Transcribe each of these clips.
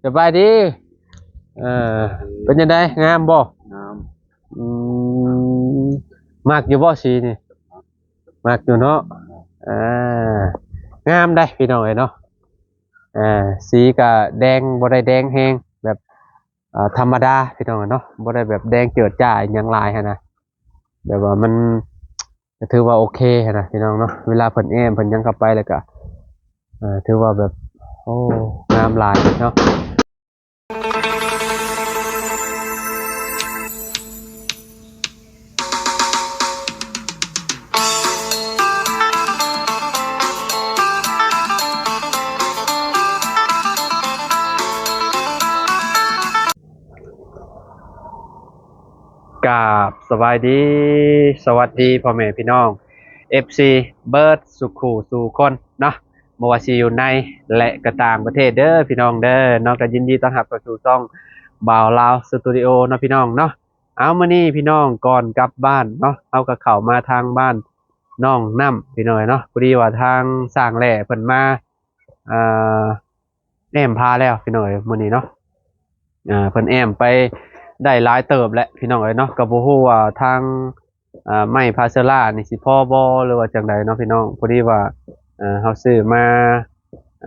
ສະບາຍດີ. ເອີ ເປັນຈັ່ງໃດ ງາມບໍ່? ງາມ. ອືມ ມັກຢູ່ບໍ່ສີນີ້? ມັກຢູ່ເນາະ. ອ່າ ງາມເດ້ພີ່ນ້ອງເອີຍເນາະ. ອ່າ ສີກະແດງ ບໍ່ໄດ້ແດງແຮງ ແບບ ອ່າ ທຳມະດາພີ່ນ້ອງເອີຍເນາະ, ບໍ່ໄດ້ແບບແດງເຈີດຈ້າອີຫຍັງຫຼາຍຫັ້ນນະ, ແບບວ່າມັນ ກະຖືວ່າໂອເຄຫັ້ນນະພີ່ນ້ອງເນາະ. ເວລາເພິ່ນແອ້ມເພິ່ນຫຍັງເຂົ້າໄປແລ້ວກະ ເອີ ຖືວ່າແບບ ໂອ້ ງາມຫຼາຍເນາະ. ກາບສະບາຍດີ ສະຫວັດດີພໍ່ແມ່ພີ່ນ້ອງ ເອັຟຊີ ເບິດສູ່ຄູ່ສູ່ຄົນເນາະ, ບໍ່ວ່າຊິຢູ່ໃນ ແລະ ກະຕ່າງປະເທດເດີພີ່ນ້ອງເດີເນາະ. ກະຍິນດີຕ້ອນຮັບເຂົ້າສູ່ຊ່ອງບ່າວລາວສະຕູດິໂອເນາະພີ່ນ້ອງເນາະ. ເອົາ ມື້ນີ້ພີ່ນ້ອງ ກ່ອນກັບບ້ານເນາະ ເຮົາກະເຂົ້າມາທາງບ້ານໜອງນ້ຳພີ່ນ້ອງເນາະ. ພໍດີວ່າທາງຊ່າງແຫຼເພິ່ນມາ ອ່າ ແອ້ມພາແລ້ວພີ່ນ້ອງເອີຍ ມື້ນີ້ເນາະ. ອ່າ ເພິ່ນແອ້ມໄປໄດ້ຫຼາຍເຕີບແລ້ວພີ່ນ້ອງເອີຍເນາະ, ກະບໍ່ຮູ້ວ່າທາງ ອ່າ ໄມ້ພາເຊີລານີ້ຊິພໍບໍ່ ຫຼືວ່າຈັ່ງໃດເນາະພີ່ນ້ອງ. ພໍດີວ່າ ເອີ ເຮົາຊື້ມາ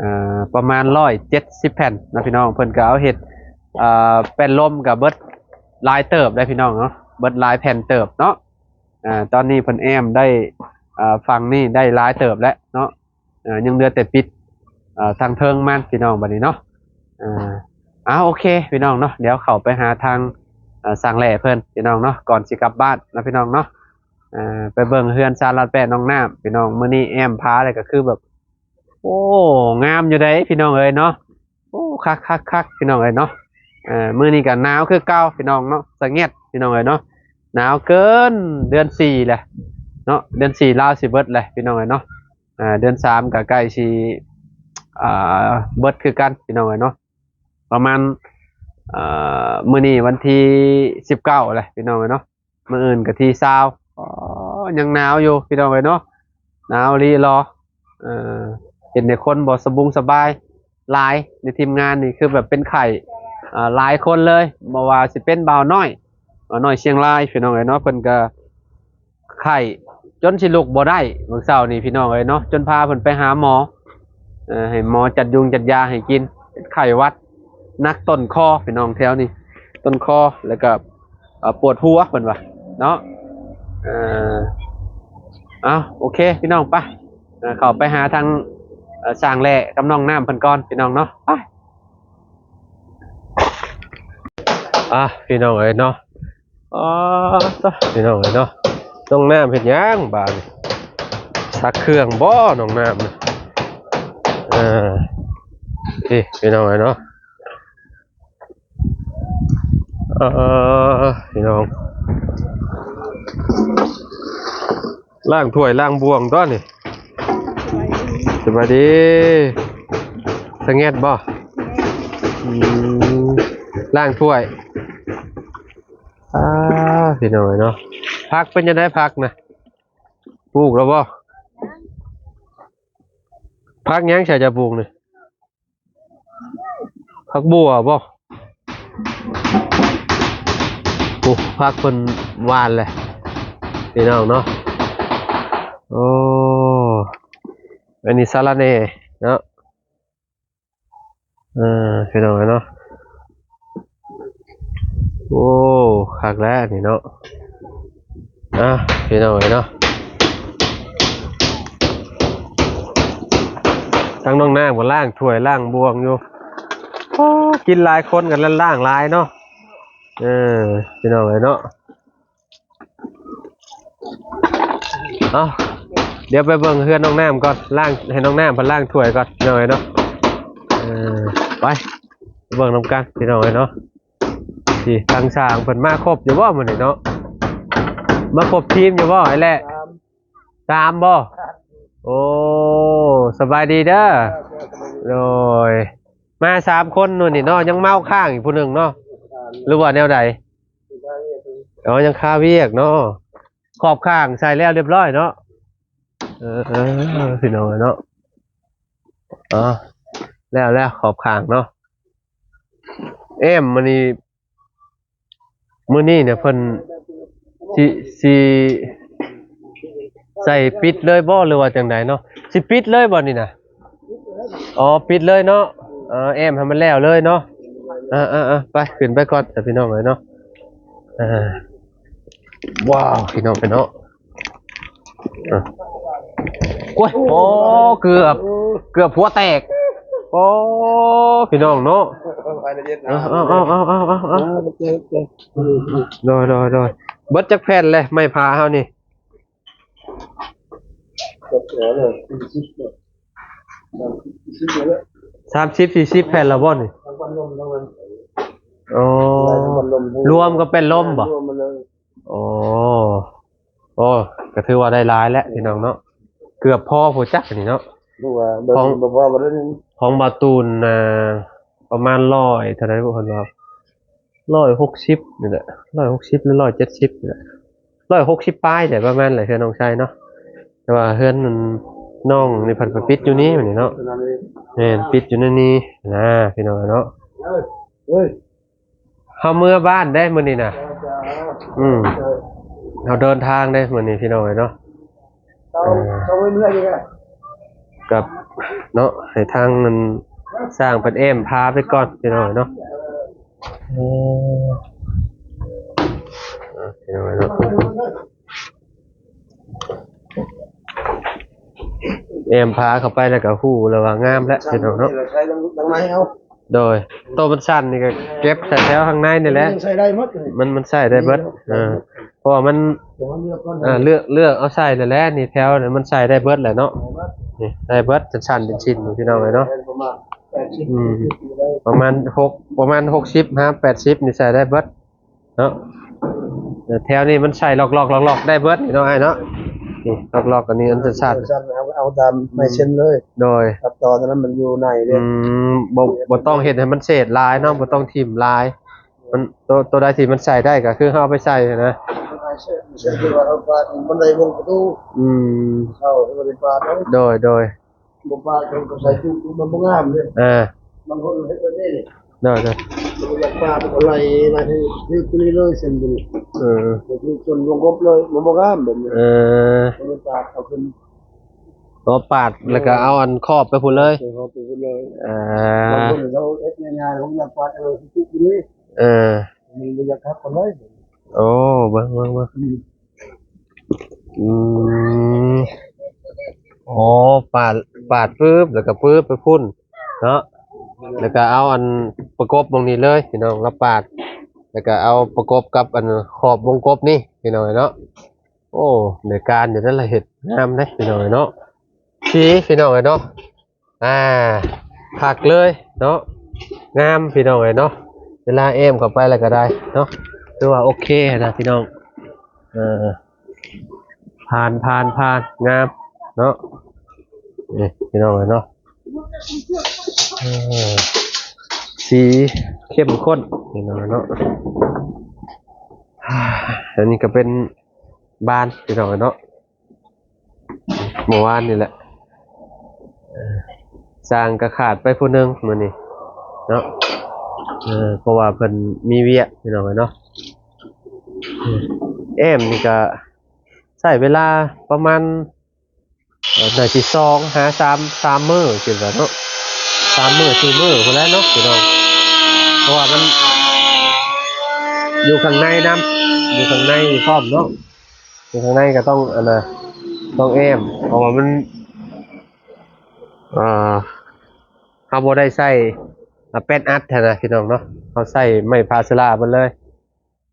ອ່າ ປະມານຮ້ອຍເຈັດສິບແຜ່ນເນາະພີ່ນ້ອງ, ເພິ່ນກະເອົາເຮັດ ອ່າ ແປ້ນລົມກະເບິດຫຼາຍເຕີບໄດ໋ພີ່ນ້ອງເນາະ, ເບິດຫຼາຍແຜ່ນເຕີບເນາະ. ອ່າ ຕອນນີ້ເພິ່ນແອ້ມໄດ້ ອ່າ ຝັ່ງນີ້ໄດ້ຫຼາຍເຕີບແລ້ວເນາະ. ເອີ ຍັງເຫຼືອແຕ່ປິດ ເອີ ທາງເທິງມັນພີ່ນ້ອງ ບາດນີ້ເນາະ. ເອີ ເອົາ ໂອເຄພີ່ນ້ອງເນາະ, ດຽວເຂົ້າໄປຫາທາງ ເອີ ຊ່າງແຫຼເພິ່ນພີ່ນ້ອງເນາະ ກ່ອນຊິກັບບ້ານເນາະພີ່ນ້ອງເນາະ. ເອີ ໄປເບິ່ງເຮືອນຊານລາດແປ້ນໜອງນ້ຳພີ່ນ້ອງ, ມື້ນີ້ແອ້ມພາແລ້ວກະຄືແບບ ໂອ້ ງາມຢູ່ໃດ໋ພີ່ນ້ອງເອີຍເນາະ. ໂອ້ ຄັກໆໆ ພີ່ນ້ອງເອີຍເນາະ. ເອີ ມື້ນີ້ກະໜາວຄືເກົ່າພີ່ນ້ອງເນາະ, ສະແງດພີ່ນ້ອງເອີຍເນາະ, ໜາວເກີນເດືອນສີ່ແຫຼະເນາະ, ເດືອນສີ່ລາວຊິເບິດແຫຼະພີ່ນ້ອງເອີຍເນາະ. ອ່າ ເດືອນສາມກະໃກ້ຊິ ອ່າ ເບິດຄືກັນພີ່ນ້ອງເອີຍເນາະ, ປະມານ ອ່າ ມື້ນີ້ວັນທີສິບເກົ້າແຫຼະພີ່ນ້ອງເອີຍເນາະ, ມື້ອື່ນກະທີຊາວ. ອໍ ຍັງໜາວຢູ່ພີ່ນ້ອງເອີຍເນາະ, ໜາວອີ່ຫຼີ. ເອີ ເຫັນແຕ່ຄົນບໍ່ສະບຸງສະບາຍຫຼາຍໃນທີມງານນີ້ ຄືແບບເປັນໄຂ້ ອ່າ ຫຼາຍຄົນເລີຍ, ບໍ່ວ່າຊິເປັນບ່າວນ້ອຍ ບ່າວນ້ອຍຊຽງລາຍພີ່ນ້ອງເອີຍເນາະ, ເພິ່ນກະ ໄຂ້ຈົນຊິລຸກບໍ່ໄດ້ມື້ເຊົ້ານີ້ພີ່ນ້ອງເອີຍເນາະ, ຈົນພາເພິ່ນໄປຫາໝໍ ເອີ ໃຫ້ໝໍຈັດຍຸງຈັດຢາໃຫ້ກິນ, ເປັນໄຂ້ຫວັດໜັກຕົ້ນຄໍພີ່ນ້ອງ ແຖວນີ້ ຕົ້ນຄໍ ແລ້ວກະ ເອີ ປວດຫົວເພິ່ນວ່າເນາະ. ເອີ ເອົາ ໂອເຄພີ່ນ້ອງ ໄປ ເອີ ເຂົ້າໄປຫາທາງ ເອີ ຊ່າງແຫຼກັບໜອງນ້ຳເພິ່ນກ່ອນພີ່ນ້ອງເນາະ, ໄປ. ອ່ະ ພີ່ນ້ອງເອີຍເນາະ, ອໍ ພີ່ນ້ອງເອີຍເນາະ, ນ້ອງນ້ຳເຮັດຫຍັງບາດນີ້? ຊັກເຄື່ອງບໍ່ນ້ອງນ້ຳ? ເອີ ນີ້ພີ່ນ້ອງເອີຍເນາະ, ເອີ ພີ່ນ້ອງ ລ້າງຖ້ວຍລ້າງບ່ວງຕົວະນີ້. ສະບາຍດີ. ສະແງດບໍ່? ອືມ ລ້າງຖ້ວຍ. ອ່າ ພີ່ນ້ອງເອີຍເນາະ, ຜັກເປັນຈັ່ງໃດ? ຜັກນະ ປູກແລ້ວບໍ່? ຜັກຫຍັງໃສ່ຈະປູກນີ້? ຜັກບົ່ວບໍ່? ໂອ້ ຜັກເພິ່ນຫວ່ານແຫຼະພີ່ນ້ອງເນາະ. ໂອ້ ອັນນີ້ສາລະແໜ່ເນາະ, ເອີ ພີ່ນ້ອງເນາະ. ໂອ້ ຄັກແລ້ວນີ້ເນາະ. ອ່ະ ພີ່ນ້ອງເອີຍເນາະ, ທາງນ້ອງນ້ຳກໍລ້າງຖ້ວຍລ້າງບ່ວງຢູ່. ໂອ້ ກິນຫຼາຍຄົນກໍລ້າງຫຼາຍເນາະ. ເອີ ພີ່ນ້ອງເອີຍເນາະ, ເອົາ ດຽວໄປເບິ່ງເຮືອນນ້ອງນ້ຳກ່ອນ, ລ້າງ ໃຫ້ນ້ອງນ້ຳເພິ່ນລ້າງຖ້ວຍກ່ອນ ພີ່ນ້ອງເອີຍເນາະ. ເອີ ໄປ ໄປເບິ່ງນຳກັນ ພີ່ນ້ອງເອີຍເນາະ. ນີ້ ທາງຊ່າງເພິ່ນມາຄົບຢູ່ບໍ່ມື້ນີ້ເນາະ? ມາຄົບທີມຢູ່ບໍ່ໄອ້ແຫຼະ? ສາມ ສາມບໍ່? ໂອ້ ສະບາຍດີເດີ. ໂດຍ ມາສາມຄົນມື້ນີ້ເນາະ, ຍັງເມົາຄ້າງອີກຜູ້ໜຶ່ງເນາະ ຫຼືວ່າແນວໃດ? ອໍ ຍັງຄາວຽກເນາະ, ຂອບຂ້າງໃສ່ແລ້ວລຽບຮ້ອຍເນາະ. ເອີ ເອີ ພີ່ນ້ອງເນາະ, ອໍ ແລ້ວ ແລ້ວຂອບຂ້າງເນາະ. ແອ້ມມື້ນີ້ ມື້ນີ້ນີ້ເພິ່ນຊິ ຊິໃສ່ປິດເລີຍບໍ່ ຫຼືວ່າຈັ່ງໃດເນາະ? ຊິປິດເລີຍບໍ່ນີ້ນະ? ອໍ ປິດເລີຍເນາະ. ເອີ ແອ້ມໃຫ້ມັນແລ້ວເລີຍເນາະ. ເອີໆໆ ໄປ ຂຶ້ນໄປກ່ອນ ພີ່ນ້ອງເອີຍເນາະ. ເອີ ວ້າວ ພີ່ນ້ອງເອີຍເນາະ. ໂອ້ຍ ໂອ້ ເກືອບ ເກືອບຫົວແຕກ. ໂອ້ ພີ່ນ້ອງເນາະ. ເອົາໆໆໆ ໂດຍໆໆ ເບິດຈັກແຜ່ນແລ້ວ ໄມ້ຜາເຮົານີ້? ສາມສິບ ສີ່ສິບແຜ່ນແລ້ວບໍ່ນີ້? ອໍ ລວມກັບແປ້ນລົມບໍ່? ອໍ ໂອ້ ກໍຖືວ່າໄດ້ຫຼາຍແລ້ວພີ່ນ້ອງເນາະ. ເກືອບພໍຜູ້ຈັກນີ້ເນາະ. ຂອງ ຂອງບ່າວຕູນນະ ປະມານຮ້ອຍເທົ່າໃດບຸ ເພິ່ນວ່າ ຮ້ອຍຫົກສິບນີ້ແຫຼະ ຮ້ອຍຫົກສິບ ຫຼື ຮ້ອຍເຈັດສິບນີ້ແຫຼະ ຮ້ອຍຫົກສິບປາຍແຫຼະ ປະມານແຫຼະ ເຮືອນນ້ອງຊາຍເນາະ. ແຕ່ວ່າເຮືອນນ້ອງນີ້ເພິ່ນໄປປິດຢູ່ນີ້ມື້ນີ້ເນາະ. ແມ່ນ ປິດຢູ່ໃນນີ້ນະ ພີ່ນ້ອງເນາະ. ເຮົາເມືອບ້ານເດ້ມື້ນີ້ນະ. ອືມ ເຮົາເດີນທາງເດ້ມື້ນີ້ ພີ່ນ້ອງເອີຍເນາະ. ເອີ ກັບເນາະ ໃຫ້ທາງນັ້ນ ຊ່າງເພິ່ນແອ້ມພາໄປກ່ອນ ພີ່ນ້ອງເນາະ. ເອີ ພີ່ນ້ອງເນາະ ແອ້ມພາເຂົ້າໄປແລ້ວກໍຮູ້ແລ້ວວ່າງາມແລ້ວ ພີ່ນ້ອງເນາະ. ໂດຍ ໂຕມັນສັ້ນນີ້ກໍເກັບໃສ່ແຖວຂ້າງໃນນີ້ແຫຼະ ມັນໃສ່ໄດ້ໝົດ ມັນ ມັນໃສ່ໄດ້ເບິດ. ເອີ ເພາະວ່າມັນ ເອີ ເລືອກ ເລືອກເອົາໃສ່ແຫຼະ ນີ້ແຖວນີ້ມັນໃສ່ໄດ້ເບິດແຫຼະເນາະ. ນີ້ໄດ້ເບິດ ສັ້ນເປັນຊິ້ນ ພີ່ນ້ອງເອີຍເນາະ. ອືມ ປະມານຫົກ ປະມານຫົກສິບຫາແປດສິບນີ້ໃສ່ໄດ້ເບິດເນາະ. ແຖວນີ້ມັນໃສ່ລັອກໆໆໆ ໄດ້ເບິດນີ້ເນາະ ອ້າຍເນາະ. ນີ້ລັອກໆ ອັນນີ້ອັນສັ້ນ ເອົາ ເອົາຕາມໄມ້ເສັ້ນເລີຍ. ໂດຍ ຕັດຕໍ່ນັ້ນມັນຢູ່ໃນເດ້. ອືມ ບໍ່ ບໍ່ຕ້ອງເຮັດໃຫ້ມັນເສດຫຼາຍເນາະ ບໍ່ຕ້ອງຖິ້ມຫຼາຍ. ມັນ ໂຕ ໂຕໃດທີ່ມັນໃສ່ໄດ້ກໍຄືເຮົາເອົາໄປໃສ່ນະ. ມັນໄດ້ວົງປະຕູ. ອືມ ເຂົ້າບໍ່ໄດ້ປາດເນາະ. ໂດຍ ໂດຍ ບໍ່ປາດກໍໃສ່ຈຸ ມັນບໍ່ງາມເດ້. ເອີ ບາງຄົນເຮັດແບບນີ້. ໂດຍ ໂດຍ ບໍ່ຢາກປາດກໍໄລ່ ໄລ່ໃຫ້ຖືກຕົວນີ້ເລີຍ ເສັ້ນຕົວນີ້. ເອີ ຖືກຈົນວົງກົບເລີຍ ມັນບໍ່ງາມແບບນີ້. ເອີ ບໍ່ໄດ້ປາດເອົາຂຶ້ນ. ອໍ ປາດແລ້ວກໍເອົາອັນຂອບໄປພຸ້ນເລີຍ. ເອີ ຂອບໄປພຸ້ນເລີຍ. ເອີ ບາງຄົນເຂົາເຮັດງ່າຍໆ ເຂົາຢາກປາດເອົາຈຸດນີ້. ເອີ ມັນບໍ່ຢາກຄັກປານໃດ. ໂອ້ ເບິ່ງ ເບິ່ງ ເບິ່ງ ອືມ ອືມ ອໍ ປາດ ປາດປຶບ ແລ້ວກໍປຶບໄປພຸ້ນເນາະ. ແລ້ວກໍເອົາອັນປະກົບໝ່ອງນີ້ເລີຍ ພີ່ນ້ອງ ລະປາດ ແລ້ວກໍເອົາປະກົບກັບອັນຂອບວົງກົບນີ້ ພີ່ນ້ອງເນາະ. ໂອ້ ໄດ້ການຢູ່ເດ້ລະ ເຮັດງາມເດ້ ພີ່ນ້ອງເອີຍເນາະ. ສີ ພີ່ນ້ອງເອີຍເນາະ ອ່າ ຄັກເລີຍເນາະ ງາມ ພີ່ນ້ອງເອີຍເນາະ. ເວລາແອ້ມເຂົ້າໄປແລ້ວກໍໄດ້ເນາະ ຖືວ່າໂອເຄນະ ພີ່ນ້ອງ. ເອີ ຜ່ານ ຜ່ານ ຜ່ານ ງາມເນາະ ນີ້ ພີ່ນ້ອງເອີຍເນາະ. ເອີ ສີເຂັ້ມຂຸ້ນ ພີ່ນ້ອງເນາະ. ອັນນີ້ກໍເປັນບານ ພີ່ນ້ອງເນາະ ເມື່ອວານນີ້ແຫຼະ ເອີ ຊ່າງກໍຂາດໄປຜູ້ໜຶ່ງມື້ນີ້ເນາະ. ເອີ ເພາະວ່າເພິ່ນມີວຽກ ພີ່ນ້ອງເນາະ. ເອີ ແອ້ມນີ້ກໍໃຊ້ເວລາປະມານ ເອີ ໜ້າຊິສອງຫາສາມ ສາມມື້ ຄິດວ່າເນາະ ສາມມື້ ສີ່ມື້ພຸ້ນແຫຼະເນາະ ພີ່ນ້ອງ. ເພາະວ່າມັນຢູ່ຂ້າງໃນນຳ ຢູ່ຂ້າງໃນພ້ອມເນາະ. ຢູ່ຂ້າງໃນກໍຕ້ອງ ອັນນ່າ ຕ້ອງແອ້ມ ເພາະວ່າມັນ ເອີ ເຮົາບໍ່ໄດ້ໃຊ້ ອາ ແປ້ນອັດຫັ້ນນະ ພີ່ນ້ອງເນາະ. ເຮົາໃຊ້ໄມ້ພາສາລາເບິດເລີຍ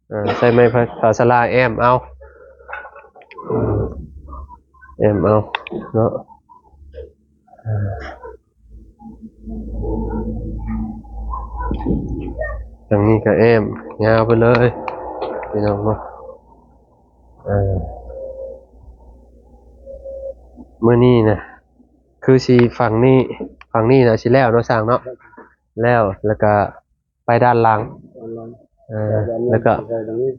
ເອີ ໃຊ້ໄມ້ພາ ພາສາລາແອ້ມເອົາ ແອ້ມເອົາເນາະ. ທາງນີ້ກໍແອ້ມຍາວໄປເລີຍ ພີ່ນ້ອງເນາະ. ເອີ ມື້ນີ້ນະ ຄືຊິຝັ່ງນີ້ ຝັ່ງນີ້ນະຊິແລ້ວເນາະ ຊ່າງເນາະ. ແລ້ວ ແລ້ວກະໄປດ້ານຫຼັງ ເອີ ແລ້ວກະ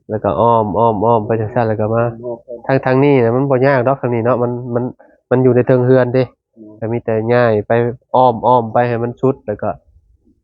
ແລ້ວກະອ້ອມ ອ້ອມ ອ້ອມໄປຈັ່ງຊັ້ນ ແລ້ວກະມາ ທາງ ທາງນີ້ນະ ມັນບໍ່ຍາກດອກ ທາງນີ້ເນາະ ມັນ ມັນ ມັນຢູ່ໃນເທິງເຮືອນເດ້. ກໍມີແຕ່ຍ້າຍໄປ ອ້ອມ ອ້ອມໄປໃຫ້ມັນສຸດ ແລ້ວກໍ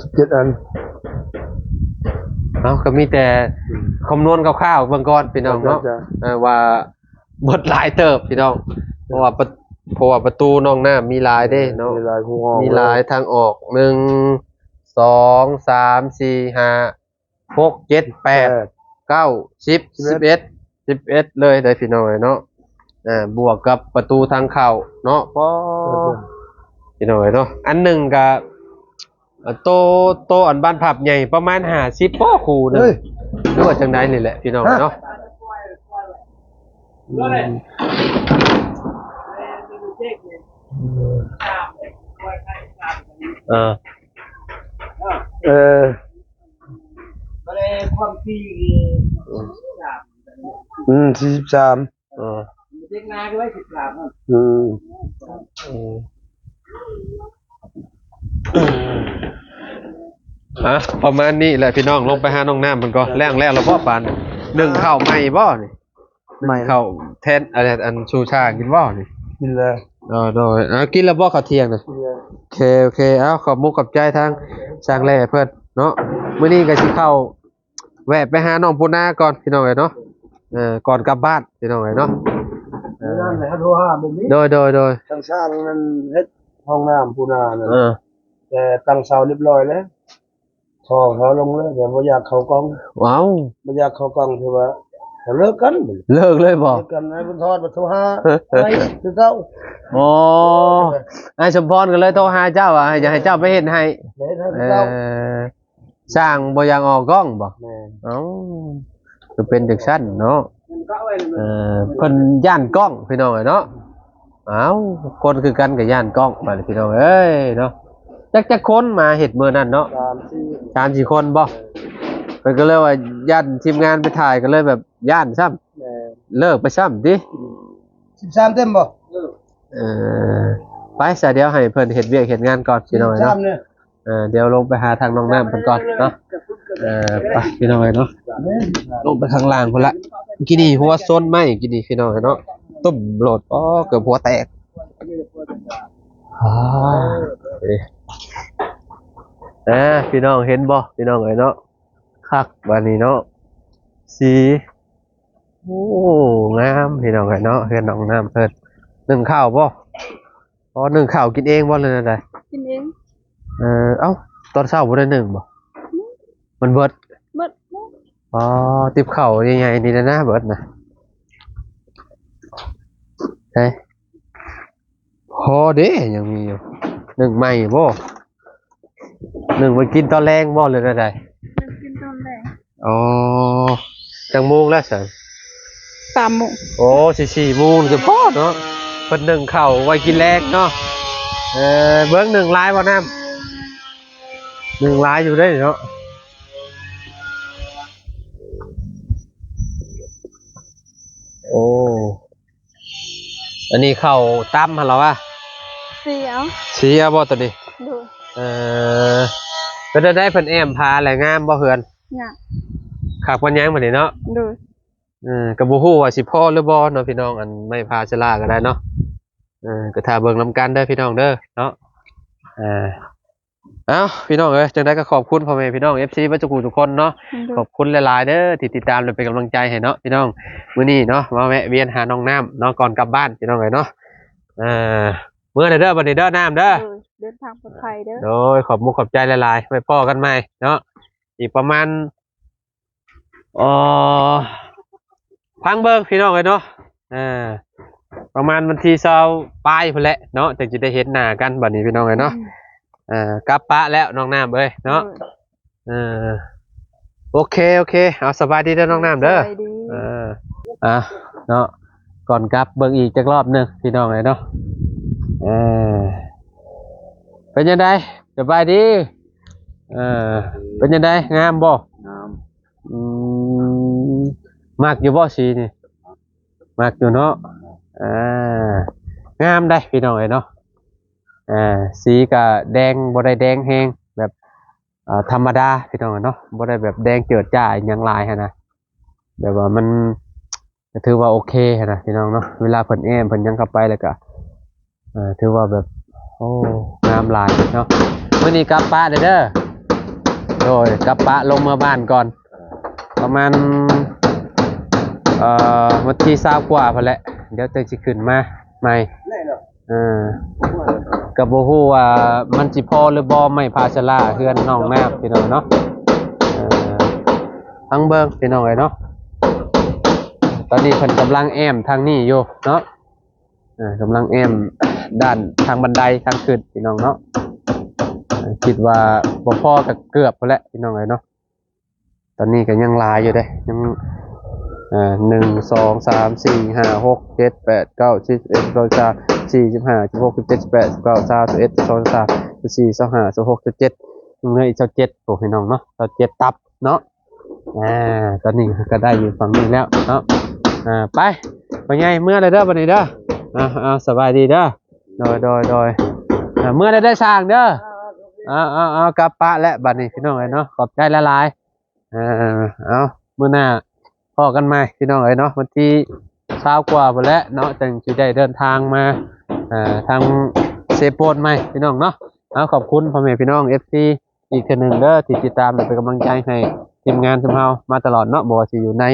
ສິບເຈັດອັນ ເອົາ ກໍມີແຕ່ ອືມ ຄຳນວນຄ່າວໆເບິ່ງກ່ອນພີ່ນ້ອງເນາະ ເອີ ວ່າເບິດຫຼາຍເຕີບພີ່ນ້ອງ ເພາະວ່າປະ ເພາະວ່າປະຕູໜອງນ້ຳມີຫຼາຍເດ້ເນາະ ມີຫຼາຍ ມີຫຼາຍທາງອອກ ໜຶ່ງ ສອງ ສາມ ສີ່ ຫ້າ ຫົກ ເຈັດ ແປດ ເກົ້າ ສິບ ສິບເອັດ ສິບເອັດເລີຍເດ້ພີ່ນ້ອງເອີຍເນາະ ອ່າ ບວກກັບປະຕູທາງເຂົ້າເນາະ ປ້ອ ເອີ ພີ່ນ້ອງເອີຍເນາະ ອັນໜຶ່ງກະ ໂຕ ໂຕອັນບານພັບໃຫຍ່ປະມານຫ້າສິບ ພໍຄູ່ໜຶ່ງ ເອີຍ ຫຼືວ່າຈັ່ງໃດນີ້ແຫຼະພີ່ນ້ອງເນາະ ຮະ ອືມ ເອີ ເອີ ອືມ ສີ່ສິບສາມ ເອີ ເດັກນາຍກໍໄດ້ສິບສາມ ອືມ ອືມ ອ່ະ ປະມານນີ້ແຫຼະພີ່ນ້ອງ ລົງໄປຫານ້ອງນ້ຳເພິ່ນກ່ອນ ລ້າງແລ້ວລະບໍ່ປານ ໜຶ້ງເຂົ້າໃໝ່ບໍ່ນີ້ ໃໝ່ ເຂົ້າແທນ ອັນ ອັນ ສູ່ຊ່າກິນບໍ່ນີ້ ກິນແລ້ວ ເອີ ໂດຍ ເອົາ ກິນແລ້ວບໍ່ເຂົ້າທ່ຽງນະ ກິນແລ້ວ ໂອເຄ ໂອເຄ ເອົາ ຂອບມຸກຂອບໃຈທາງຊ່າງແຫຼເພິ່ນເນາະ ມື້ນີ້ກໍຊິເຂົ້າ ແວະໄປຫານ້ອງປູນາກ່ອນພີ່ນ້ອງເອີຍເນາະ ເອີ ກ່ອນກັບບ້ານພີ່ນ້ອງເອີຍເນາະ ເອີ ໂດຍ ໂດຍ ໂດຍ ທາງຊ່າງນັ້ນເຮັດຫ້ອງນ້ຳປູນານັ້ນ ເອີ ແຕ່ຕັ້ງເສົາຮຽບຮ້ອຍແລ້ວ ທໍ່ເຂົາລົງແລ້ວ ແຕ່ບໍ່ຢາກເຂົ້າກ້ອງ ເອົ້າ ບໍ່ຢາກເຂົ້າກ້ອງ ຖືວ່າເລີກກັນ ເລີກເລີຍບໍ່ ເລີກກັນ ໃຫ້ເພິ່ນທອດ ມາໂທຫາ ໃຫ້ຄືເກົ່າ ອໍ ອ້າຍສົມພອນກໍເລີຍໂທຫາເຈົ້າວ່າ ຢາກໃຫ້ເຈົ້າໄປເຮັດໃຫ້ ໄປເຮັດໃຫ້ຄືເກົ່າ ເອີ ຊ່າງບໍ່ຢາກອອກກ້ອງບໍ່ ແມ່ນ ເອົ້າ ຄືເປັນຈັ່ງຊັ້ນເນາະ ເອີ ເພິ່ນຢ້ານກ້ອງພີ່ນ້ອງເອີຍເນາະ ເອົ້າ ຄົນຄືກັນກໍຢ້ານກ້ອງບາດນີ້ພີ່ນ້ອງເອີຍເນາະ ຈັກ ຈັກຄົນມາເຮັດມື້ນັ້ນເນາະ ສາມສີ່ ສາມສີ່ຄົນບໍ່ ເອີ ເພິ່ນກໍເລີຍວ່າຢ້ານທີມງານໄປຖ່າຍ ກໍເລີຍແບບຢ້ານຊ້ຳ ແມ່ນ ເລີກໄປຊ້ຳຕິ ອືມ ສິບສາມເຕັມບໍ່ ເອີ ເອີ ໄປຊະ ດຽວໃຫ້ເພິ່ນເຮັດວຽກເຮັດງານກ່ອນພີ່ນ້ອງເອີຍເນາະ ເອີ ດຽວລົງໄປຫາທາງນ້ອງນ້ຳເພິ່ນກ່ອນເນາະ ເອີ ໄປພີ່ນ້ອງເອີຍເນາະ ລົງໄປຂ້າງລ່າງພຸ້ນລະ ກີ້ນີ້ຫົວຊົນໄມ້ ກີ້ນີ້ພີ່ນ້ອງເອີຍເນາະ ຕຸ້ມໂລດ ອໍ ເກືອບຫົວແຕກ ອາ ເອີ ພີ່ນ້ອງເຫັນບໍ່ ພີ່ນ້ອງເອີຍເນາະ ຄັກບາດນີ້ເນາະ ສີ ໂອ້ ງາມພີ່ນ້ອງເອີຍເນາະ ເຮືອນນ້ອງນ້ຳເພິ່ນ ໜຶ້ງເຂົ້າບໍ່ ອໍ ໜຶ້ງເຂົ້າກິນເອງບໍ່ ຫຼືແນວໃດ ກິນເອງ ເອີ ເອົ້າ ຕອນເຊົ້າບໍ່ໄດ້ໜຶ້ງບໍ່ ອືມ ມັນເບິດ ເບິດ ອໍ ຕິບເຂົ້າໃຫຍ່ໆນີ້ນະ ເບິດນະ ເອີ ພໍເດ້ ຍັງມີຢູ່ ໜຶ້ງໃໝ່ບໍ່ ໜຶ້ງໄວ້ກິນຕອນແລງບໍ່ ຫຼືແນວໃດ ໜຶ້ງກິນຕອນແລງ ອໍ ຈັກໂມງແລ້ວຊັ້ນ ສາມໂມງ ໂອ້ ຊິສີ່ໂມງ ຈະພໍເນາະ ເພິ່ນໜຶ້ງເຂົ້າໄວ້ກິນແລງເນາະ ເອີ ເບິ່ງໜຶ້ງຫຼາຍບໍ່ນ້ຳ ໜຶ້ງຫຼາຍຢູ່ເດ້ເນາະ ໂອ້ ອັນນີ້ເຂົ້າຕຳຫັ້ນລະວະ ສີເອົາ ສີເອົາບໍ່ໂຕນີ້ ໂດຍ ເອີ ເປັນຈັ່ງໃດ ເພິ່ນແອ້ມຜາແລ້ວງາມບໍ່ເຮືອນ ງາມ ຄັກປານຫຍັງບາດນີ້ເນາະ ໂດຍ ເອີ ກໍບໍ່ຮູ້ວ່າຊິພໍຫຼືບໍ່ເນາະພີ່ນ້ອງ ອັນໄມ້ພາເຊລາກໍໄດ້ເນາະ ເອີ ກໍຖ້າເບິ່ງນຳກັນເດີພີ່ນ້ອງເດີເນາະ ເອີ ເອົ້າ ພີ່ນ້ອງເອີຍ ຈັ່ງໃດກໍຂອບຄຸນພໍ່ແມ່ພີ່ນ້ອງ ເອັຟຊີ ເບິດທຸກຜູ້ທຸກຄົນເນາະ ໂດຍ ຂອບຄຸນຫຼາຍໆເດີ ທີ່ຕິດຕາມ ແລະ ເປັນກຳລັງໃຈໃຫ້ເນາະພີ່ນ້ອງ ມື້ນີ້ເນາະ ມາແວະວຽນຫານ້ອງນ້ຳເນາະ ກ່ອນກັບບ້ານພີ່ນ້ອງເອີຍເນາະ ເອີ ເມືອແລ້ວເດີ ບັດນີ້ເດີ ນ້ຳເດີ ໂດຍ ເດີນທາງປອດໄພເດີ ໂດຍ ຂອບມຸກຂອບໃຈຫຼາຍໆ ໄວ້ພໍ້ກັນໃໝ່ເນາະ ອີກປະມານ ອໍ ຟັງເບິ່ງພີ່ນ້ອງເອີຍເນາະ ເອີ ປະມານວັນທີຊາວປາຍພຸ້ນແຫຼະເນາະ ຈຶ່ງຈະໄດ້ເຫັນໜ້າກັນບັດນີ້ພີ່ນ້ອງເອີຍເນາະ ອືມ ເອີ ກັບປະແລ້ວນ້ອງນ້ຳເອີຍເນາະ ໂດຍ ເອີ ໂອເຄ ໂອເຄ ເອົາ ສະບາຍດີເດີນ້ອງນ້ຳເດີ ສະບາຍດີ ເອີ ອ່ະ ເນາະ ກ່ອນກັບເບິ່ງອີກຈັກລອບໜຶ່ງພີ່ນ້ອງເອີຍເນາະ ເອີ ເປັນຈັ່ງໃດ ສະບາຍດີ ເອີ ເປັນຈັ່ງໃດ ງາມບໍ່? ງາມ ອືມ ມັກຢູ່ບໍ່ສີນີ້? ມັກຢູ່ເນາະ ອ່າ ງາມເດ້ພີ່ນ້ອງເອີຍເນາະ ອ່າ ສີກະແດງ ບໍ່ໄດ້ແດງແຮງ ແບບ ອ່າ ທຳມະດາພີ່ນ້ອງເອີຍເນາະ ບໍ່ໄດ້ແບບແດງເຈີດຈ້າອີ່ຫຍັງຫຼາຍຫັ້ນນະ ແບບວ່າມັນ ກໍຖືວ່າໂອເຄຫັ້ນນະພີ່ນ້ອງເນາະ ເວລາເພິ່ນແອ້ມເພິ່ນຫຍັງເຂົ້າໄປແລ້ວກໍ ເອີ ຖືວ່າແບບ ໂອ້ ງາມຫຼາຍເນາະ. ມື້ນີ້ກັບປະເດີ ໂດຍ ກັບປະລົງເມືອບ້ານກ່ອນ ປະມານ ເອີ ວັນທີຊາວກວ່າພຸ້ນແຫຼະ ດຽວຈັ່ງຊິຂຶ້ນມາໃໝ່. ເອີ ກໍບໍ່ຮູ້ວ່າມັນຊິພໍຫຼືບໍ່ ໄມ້ພາສາລາເຮືອນນ້ອງນາບ ພີ່ນ້ອງເນາະ. ເອີ ຟັງເບິ່ງ ພີ່ນ້ອງເອີຍເນາະ. ຕອນນີ້ເພິ່ນກຳລັງແອ້ມທາງນີ້ຢູ່ເນາະ ເອີ ກຳລັງແອ້ມດ້ານທາງບັນໄດທາງຂຶ້ນ ພີ່ນ້ອງເນາະ. ເອີ ຄິດວ່າບໍ່ພໍກໍເກືອບພຸ້ນແຫຼະ ພີ່ນ້ອງເອີຍເນາະ. ຕອນນີ້ກໍຍັງຫຼາຍຢູ່ເດ້ ຍັງ ເອີ ໜຶ່ງ ສອງ ສາມ ສີ່ ຫ້າ ຫົກ ເຈັດ ແປດ ເກົ້າ ສິບ ສິບເອັດ ສິບສອງ ສິບສາມ ສິບສີ່ ສິບຫ້າ ສິບຫົກ ສິບເຈັດ ສິບແປດ ສິບເກົ້າ ຊາວ ຊາວເອັດ ຊາວສອງ ຊາວສາມ ຊາວສີ່ ຊາວຫ້າ ຊາວຫົກ ຊາວເຈັດ ຍັງເຫຼືອອີກຊາວເຈັດ ໂອ້ ພີ່ນ້ອງເນາະ. ຊາວເຈັດຕັບເນາະ. ອ່າ ຕອນນີ້ກໍໄດ້ຢູ່ຝັ່ງນີ້ແລ້ວເນາະ. ອ່າ ໄປ ພໍ່ໃຫຍ່ ເມືອແລ້ວເດີບັດນີ້ເດີ. ອ່າ ເອົາ ສະບາຍດີເດີ. ໂດຍ ໂດຍ ໂດຍ. ອ່າ ເມືອແລ້ວເດີຊ່າງເດີ. ເອົາ ເອົາ ເອົາ ກັບປະແລ້ວບັດນີ້ ພີ່ນ້ອງເອີຍເນາະ. ຂອບໃຈຫຼາຍໆ. ເອີ ເອົາ ມື້ໜ້າພໍ້ກັນໃໝ່ ພີ່ນ້ອງເອີຍເນາະ. ວັນທີຊາວກວ່າພຸ້ນແຫຼະເນາະ ຈັ່ງຊິໄດ້ເດີນທາງມາ ເອີ ທາງເຊໂປນໃໝ່ ພີ່ນ້ອງເນາະ. ເອົາ ຂອບຄຸນພໍ່ແມ່ພີ່ນ້ອງ ເອັຟຊີ ອີກເທື່ອໜຶ່ງເດີ ທີ່ຕິດຕາມ ແລະ ເປັນກຳລັງໃຈໃຫ້ທີມງານຊຸມເຮົາມາຕະຫຼອດເນາະ ບໍ່ວ່າຊິຢູ່ໃນ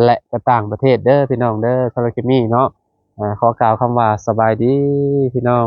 ແລະ ກໍຕ່າງປະເທດເດີ ພີ່ນ້ອງເດີ. ສຳລັບຄລິບນີ້ເນາະ ເອີ ຂໍກ່າວຄຳວ່າສະບາຍດີ ພີ່ນ້ອງ.